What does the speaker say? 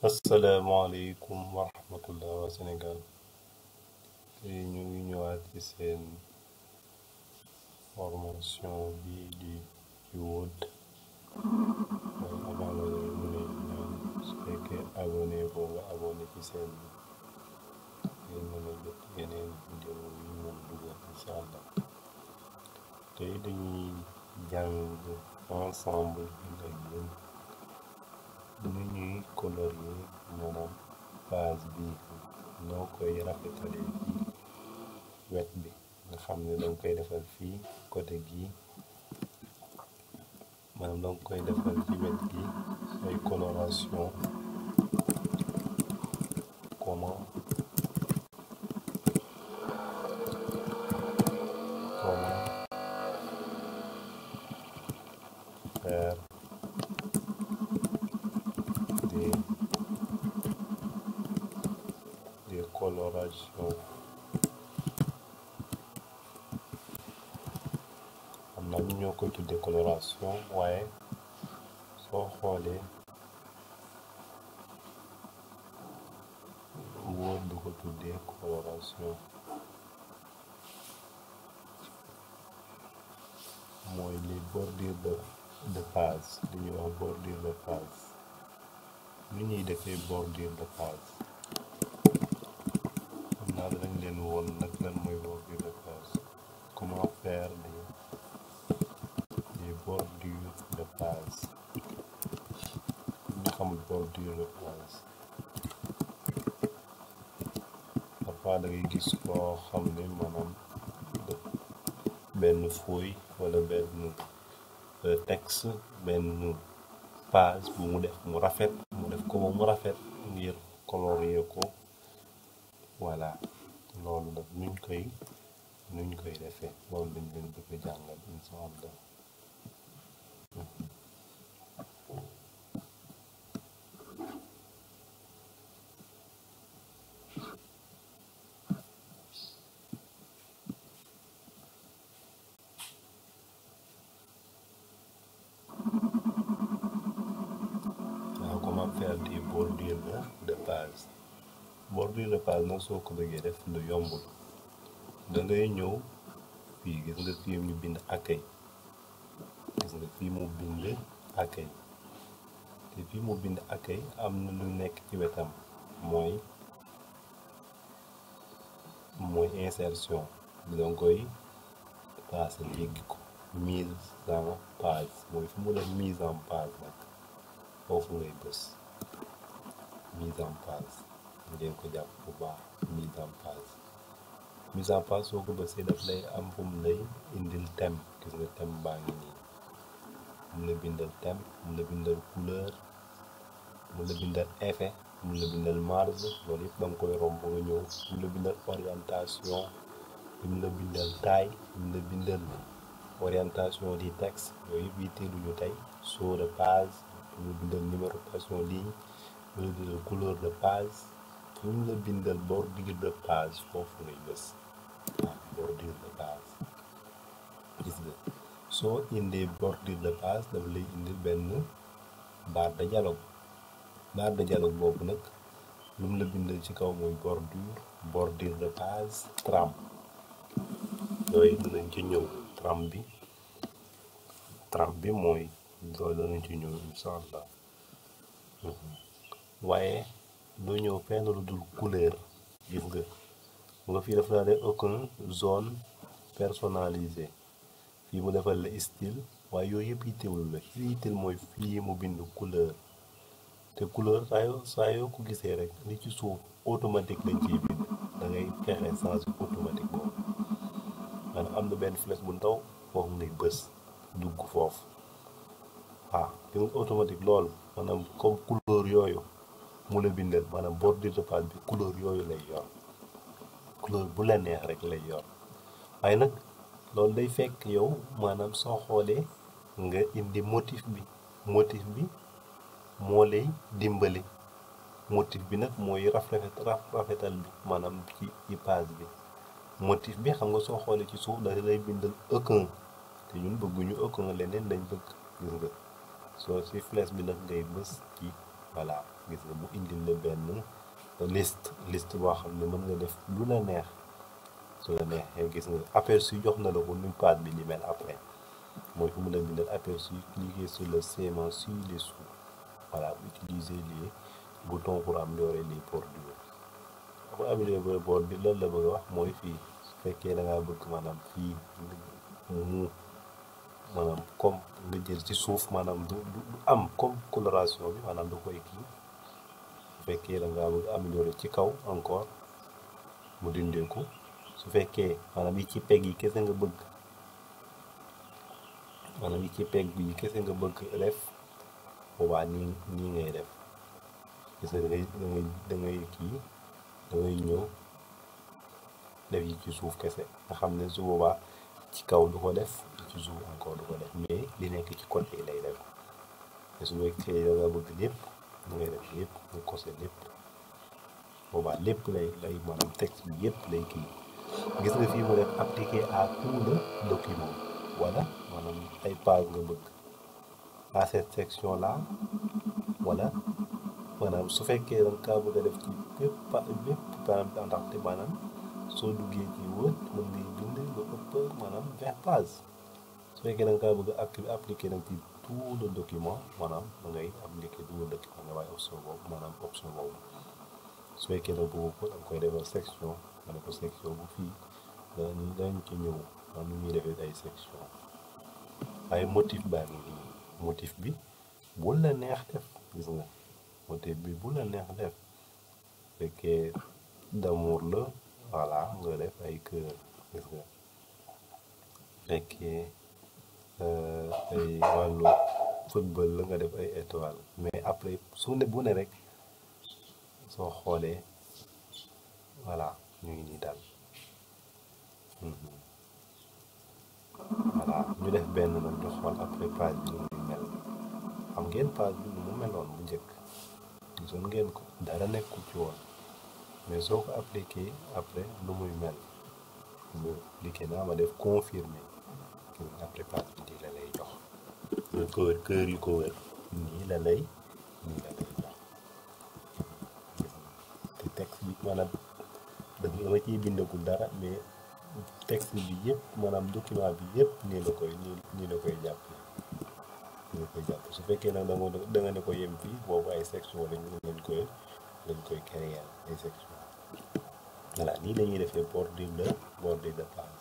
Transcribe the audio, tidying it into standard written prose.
asalaamaaleykum wa rahmatullah wa Sénégal tey ñu ngi ñëwaat ci seen formation bi di Word waaye avant loolu mu ne ñaan su fekkee abonné boo nga abonné ci seen bi ngeen mën a jot yeneen vidéo yu mën dugal incha allah tey dañuy jàng ensemble ak yéen nu ñuy colorier maanaam page bi noo koy rafetale ci wet bi nga xam ne danga koy defal fii côté gi maanaam danga koy defal ci wet gi ay coloration comment faire des colorations xam naa ñu ñoo koy tuddee coloration waaye soo xoolee Word du ko tuddee coloration mooy les bordures de page li ñuy wax bordure de page ni ñuy defee bordure de page xam naa danañ leen woon nag lan mooy bordure de page comment faire des bordures de page ñu xamul bordure de page parfois da ngay gis koo xam ne maanaam benn feuille wala benn texte benn page bu mu def mu rafet mu def ko ba mu rafet ngir colorier ko voilà loolu nag nuñ koy defee loolu lañ leen bëgg a jàngal incha allah comment faire des bordures de page bordure de page nag soo ko bëggee def lu yombul da ngay ñëw fii gis nga fii ñu bind accueil gis nga fii mu bind accueil te fii mu bind accueil am na lu nekk ci wetam mooy insertion bi danga koy passé jéggi ko mise en page mooy fi mu def mise en page nag foofu ngay bës mise en page ngeen ko jàpp bu baax mise en page soo ko bësee daf lay am fu mu lay indil thème gis nga thème baa ngi nii mu la bindal thème mu la bindal couleur mu la bindal effet mu la bindal marge loolu yëpp da nga koy romb nga ñëw mu la bindal orientation mu la bindal taille mu la bindal orientation du texte yooyu yëpp yitteeluñu tey saut de page ñu bindal numérotation ligne ñu la bindal couleur de page ñu la bindal bordure de page foofu ngay bës waaw bordure de page gis nga soo indee bordure de page dafa lay indil benn barre de dialogue boobu nag lu mu la bindal ci kaw mooy bordure de page trame yooyu dinañ ci ñëw trame bi mooy loolu danañ ci ñëw insha allah waaye doo ñëw fenn lu dul couleur gis nga fii dafa ne aucun zone personnalisée fii mu defal la style waaye yooyu yëpp yittewul la li yitteel mooy fii mu bind couleur te couleur saa yoo ko gisee rek li ci suuf automatique lañ ciy bind da ngay fexe changer automatique boobu maanaam am na benn flèche bu ndaw foofu ngay bës dugg foofu waaw li nga automatique loolu maanaam comme couleur yooyu mu la bindal maanaam bordure de page bi couleur yooyu lay yor couleur bu la neex rek lay yor waaye nag loolu day fekk yow maanaam soo xoolee nga indi motif bi moo lay dimbali motif bi nag mooy rafetal bi maanaam ci page bi motif bi xam nga soo xoolee ci suuf da lay bindal aucun te ñun bëgguñu aucun leneen lañ bëgg gis nga soo ci flèche bi nag ngay bës ci voilà gis nga mu indil la benn liste boo xam ne mën nga def lu la neex su la neexee. Gis nga aperçu jox na la ko nuy page bi li mel après mooy fu mu la bindal aperçu, cliquez sur le schéma ci-dessous. Voilà, utiliser les boutons pour améliorer les bordures. Pour améliorer bordure lan la bëgg a wax mooy fii su fekkee da ngaa bëgg maanaam fii mu maanaam comme nga jël ci suuf maanaam du am comme coloration bi maanaam du koy kii. Su fekkee da ngaa bëgg améliorer ci kaw encore mu dindee ko. Su fekkee maanaam yi ci peg yi kese nga bëgg maanaam yi ci peg bi kese nga bëgg def boobaa nii ngay def. gis nga da ngay kii da ngay ñëw def yi ci suuf kese nga xam ne su boobaa ci kaw du ko def ci suuf encore du ko def mais li nekk ci côté lay def. te su fekkee da nga bëgg lépp da ngay def lépp nga kose lépp boobaa lépp lay maanaam texte bi yëpp lay kii. gis nga fii mu def appliquer à tout le document wala maanaam ay page nga bëgg à cette section là wala maanaam su fekkee da nga kaa bëgg a def ci bépp ndaxte maanaam soo duggee ci Word mën ngay bind lu ëpp maanaam 20 pages. Su fekkee da nga kaa bëgg a appliquer nag ci tout le document maanaam da ngay appliquer tout le document nga bàyyi option boobu maanaam option boobu. su fekkee nag bëgg ko da nga koy defal section nga ne ko section bu fii dañ ci ñëw nu ñuy defee ay section. ay motif baa ngi nii motif bi bu la neex def. gis nga motif bi bu la neex def fekkee d'amour la voilà nga def ay cœur. gis nga fekkee ay wàllu football la nga def ay étoile. mais après su ne bu ne rek soo xoolee voilà ñu ngi nii daal. voilà ñu def benn nag ñu xool après page bi nu muy mel. xam ngeen page bi nu mu meloon bu njëkk gisoon ngeen ko dara nekkul ci woon mais soo ko appliqué après nu muy mel mu appliqué naa ma def confirmer après page bi nii la lay jox. ñu ko wër kër yu ko wër nii la lay jox. te texte bi maanaam dama ciy bindagul dara mais texte bi yëpp maanaam document bi yëpp nii la koy jàpp. su fekkee nag da nga ne ko yem fii boobu ay section lañ koy créer ay section. voilà nii la ñuy defee bordure de page.